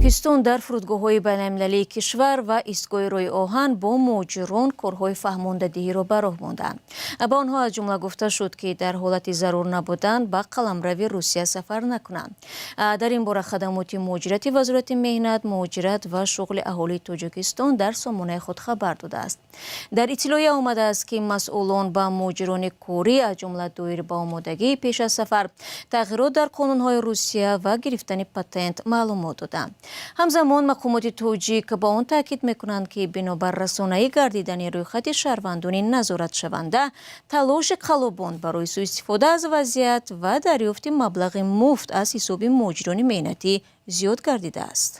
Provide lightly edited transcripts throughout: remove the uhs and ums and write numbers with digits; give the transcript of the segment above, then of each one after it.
Тоҷикистон дар фурудгоҳҳои байналмилалии кишвар ва истгоҳи роҳи оҳан бо муҳоҷирон корҳои фаҳмондадиҳиро ба роҳ монданд. Ба онҳо аз ҷумла гуфта шуд, ки дар ҳолати зарур набудан ба қаламрави Русия сафар накунанд. Дар ин бора хадамоти муҳоҷирати Вазорати меҳнат, муҳоҷират ва шуғли аҳолии Тоҷикистон дар сомонаи худ хабар додааст. Дар иттилоия омадааст, ки масъулон ба муҳоҷирони корӣ, аз ҷумла доир ба омодагии пеш аз сафар, тағйирот дар қонунҳои Русия ва гирифтани патент маълумот доданд. Ҳамзамон мақомоти тоҷик ба он таъкид мекунанд, ки бинобар расонаӣ гардидани рӯйхати шаҳрвандони назоратшаванда, талоши қаллобон барои сӯистифода аз вазъият ва дарёфти маблағи муфт аз ҳисоби муҳоҷирони меҳнатӣ зиёд гардидааст.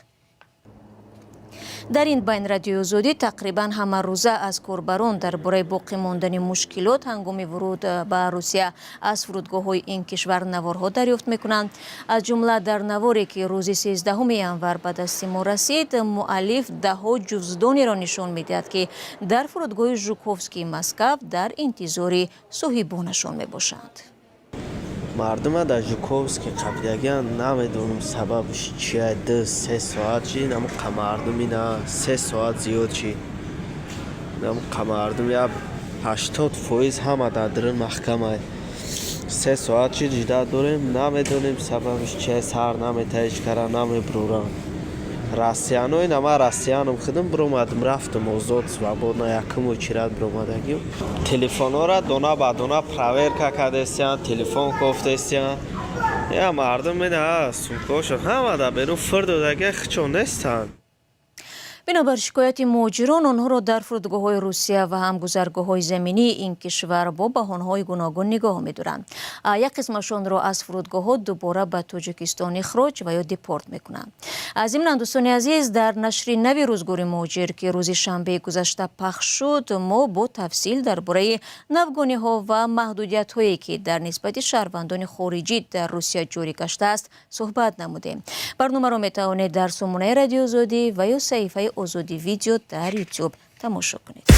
Дар ин байн Радиои Озодӣ тақрибан ҳамарӯза аз корбарон дар бораи боқӣ мондани мушкилот ҳангоми вуруд ба Русия аз фурудгоҳҳои ин кишвар наворҳо дарёфт мекунанд. Аз ҷумла дар наворе, ки рӯзи 13 январ ба дасти мо расид, муаллиф даҳҳо ҷуздонеро нишон медиҳад, ки дар фурудгоҳи Жуковскии Москав дар интизори соҳибонашон мебошанд. Мардума дар Жуковский қапидагиан, намедонам, сабабш чия. 2-3 соат чи намуқа мардум, ина 3 соат зиёд чи намуқа мардум, я 80% ҳама дар дурун маҳкамай. 3 соат чи ждать дорем, намедонем, сабабш чия. Сар наметаҳ, ҳеҷ кара намебуроранд россияно. Ина ман россиянам, худам биромадам, рафтам озод, свободно, якум очередь биромадагим. Телефонҳоро дона ба дона проверка кардестиян, телефон кофтестиян. Я мардум ина сумкаҳошон ҳама дар берун фир додагия, хичон нестанд. Бинобар шикояти муҳоҷирон, онҳоро дар фурудгоҳҳои Русия ва ҳам гузаргоҳҳои заминии ин кишвар бо баҳонаҳои гуногун нигоҳ медоранд. Як қисмашонро аз фурудгоҳҳо дубора ба Тоҷикистон ихроҷ ва ё депорт мекунанд. Зимнан, дӯстони азиз, дар нашри нави «Рӯзгори муҳоҷир», ки рӯзи шанбеи гузашта пахш шуд, мо бо тафсил дар бораи навгониҳо ва маҳдудиятҳое, ки дар нисбати шаҳрвандони хориҷӣ дар Русия ҷорӣ гаштааст, суҳбат намудем. Барномаро метавонед дар сомонаи Радиои Озодӣ ва ё саҳифаи Озодӣ Видео дар Ютуб тамошо кунед.